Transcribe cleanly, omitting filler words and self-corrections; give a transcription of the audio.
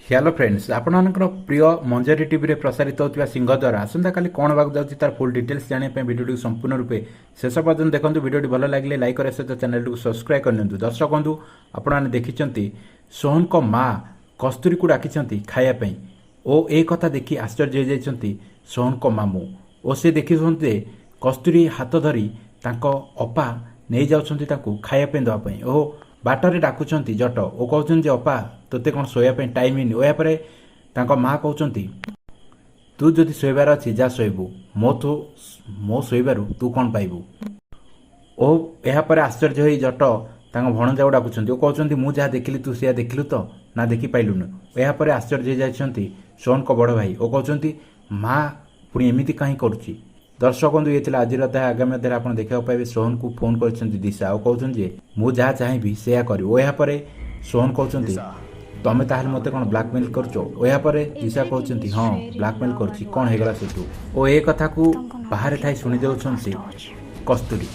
Hello friends, ଆପଣମାନଙ୍କର ପ୍ରିୟ ମଞ୍ଜରୀ ଟିଭିରେ ପ୍ରସାରିତ ହେଉଥିବା ସିଂହଦ୍ୱାର ଆସନ୍ତାକାଲି କ'ଣ ହେବାକୁ ଯାଉଛି, ତାର ଫୁଲ୍ ଡିଟେଲ୍ସ ଜାଣିବା ପାଇଁ ଭିଡ଼ିଓଟିକୁ ସମ୍ପୂର୍ଣ୍ଣ ରୂପେ ଶେଷ ପର୍ଯ୍ୟନ୍ତ ଦେଖନ୍ତୁ। ଭିଡ଼ିଓଟି ଭଲ ଲାଗିଲେ ଲାଇକ୍ କରିବା ସହିତ ଚ୍ୟାନେଲଟିକୁ ସବସ୍କ୍ରାଇବ୍ କରିନିଅନ୍ତୁ। ଦର୍ଶକ ବନ୍ଧୁ, ଆପଣମାନେ ଦେଖିଛନ୍ତି, ସୋହନଙ୍କ ମା କସ୍ତୁରୀକୁ ଡାକିଛନ୍ତି ଖାଇବା ପାଇଁ ଓ ଏ କଥା ଦେଖି ଆଶ୍ଚର୍ଯ୍ୟ ହୋଇଯାଇଛନ୍ତି ସୋହନଙ୍କ ମାମୁଁ ଓ ସେ ଦେଖିଛନ୍ତି ଯେ କସ୍ତୁରୀ ହାତ ଧରି ତାଙ୍କ ଅପା ନେଇଯାଉଛନ୍ତି ତାଙ୍କୁ ଖାଇବା ପାଇଁ ଦେବା ପାଇଁ ଓ ବାଟରେ ଡାକୁଛନ୍ତି ଜଟ ଓ କହୁଛନ୍ତି ଯେ, "ଅପା, ତୋତେ କ'ଣ ଶୋଇବା ପାଇଁ ଟାଇମ୍ ହେଇନି?" ଓ ଏହାପରେ ତାଙ୍କ ମା କହୁଛନ୍ତି, "ତୁ ଯଦି ଶୋଇବାର ଅଛି, ଯା ଶୋଇବୁ। ମୋ ତୁ ମୋ ଶୋଇବାରୁ ତୁ କ'ଣ ପାଇବୁ?" ଓ ଏହାପରେ ଆଶ୍ଚର୍ଯ୍ୟ ହୋଇ ଜଟ ତାଙ୍କ ଭଣଜାକୁ ଡାକୁଛନ୍ତି ଓ କହୁଛନ୍ତି, "ମୁଁ ଯାହା ଦେଖିଲି, ତୁ ସେୟା ଦେଖିଲୁ ତ ନା ଦେଖିପାରିଲୁନୁ?" ଏହାପରେ ଆଶ୍ଚର୍ଯ୍ୟ ହୋଇଯାଇଛନ୍ତି ସୋହନଙ୍କ ବଡ଼ ଭାଇ ଓ କହୁଛନ୍ତି, "ମା ପୁଣି ଏମିତି କାହିଁ କରୁଛି?" ଦର୍ଶକ ବନ୍ଧୁ, ଇଏ ଥିଲା ଆଜିର ଅଧ୍ୟାୟ। ଆଗାମୀ ଅଧ୍ୟାୟରେ ଆପଣ ଦେଖିବାକୁ ପାଇବେ, ସୋହନକୁ ଫୋନ୍ କରିଛନ୍ତି ଦିଶା ଓ କହୁଛନ୍ତି ଯେ, "ମୁଁ ଯାହା ଚାହିଁବି ସେୟା କରିବୁ।" ଓ ଏହାପରେ ସୋହନ କହୁଛନ୍ତି, "ତମେ ତାହେଲେ ମୋତେ କ'ଣ ବ୍ଲାକମେଲ୍ କରୁଛ?" ଓ ଏହାପରେ ଦିଶା କହୁଛନ୍ତି, "ହଁ, ବ୍ଲାକମେଲ୍ କରୁଛି। କ'ଣ ହେଇଗଲା ସେଠୁ?" ଓ ଏ କଥାକୁ ବାହାରେ ଥାଇ ଶୁଣି ଦେଉଛନ୍ତି କସ୍ତୁରୀ।